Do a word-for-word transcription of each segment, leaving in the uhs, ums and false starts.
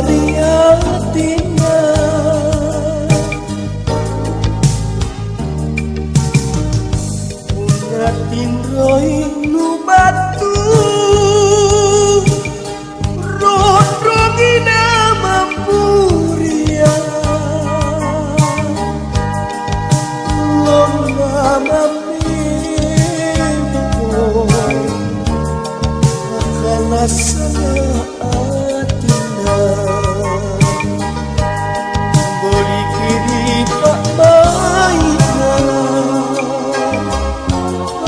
ri atinna. Punna tinroi nubattu, ronrongi namammuria. Lonna mammempo, akkalasana atinna. Boliki ri pa'mai'na,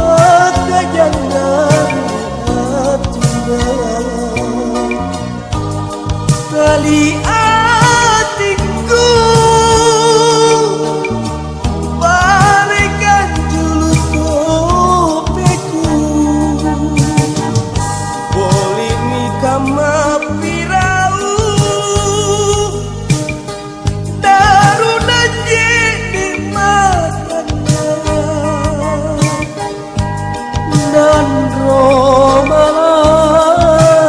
akkajangang atinna. Kali atikku, parekang julu topekku. Bolimi kamma pirau, daru nanje'ne matanna. Nanro malanta,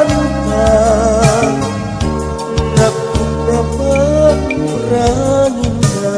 nakku'na pangngurangina.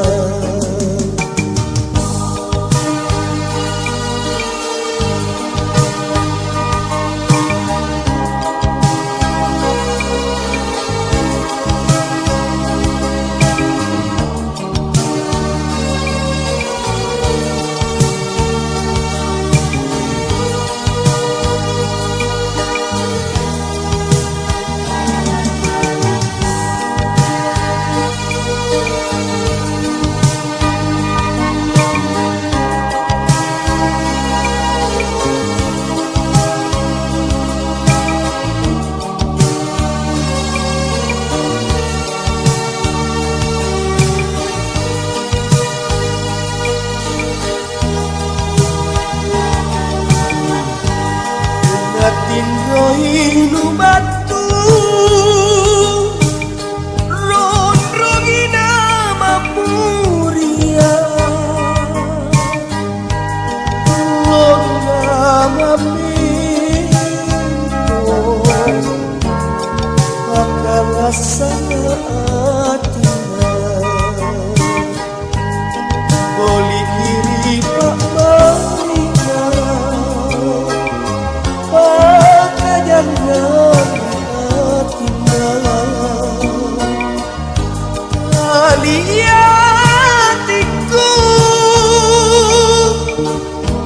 Natinroi nubattu, ronrongi namammuria. Lonna mammempo, akkalasana atinna. Boliki ri pa'mai'na, akkajangang atinna. Kali atikku,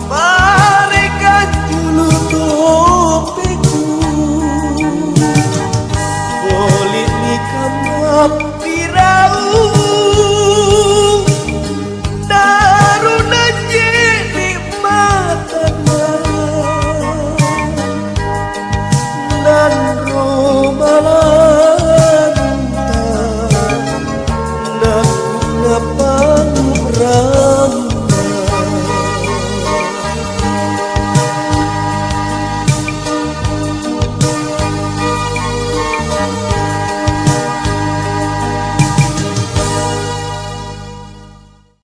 parekang julu topekku. Bolimi kamma pirau, daru nanje'ne matanna. Nanro malanta, nakku'na pangngurangina.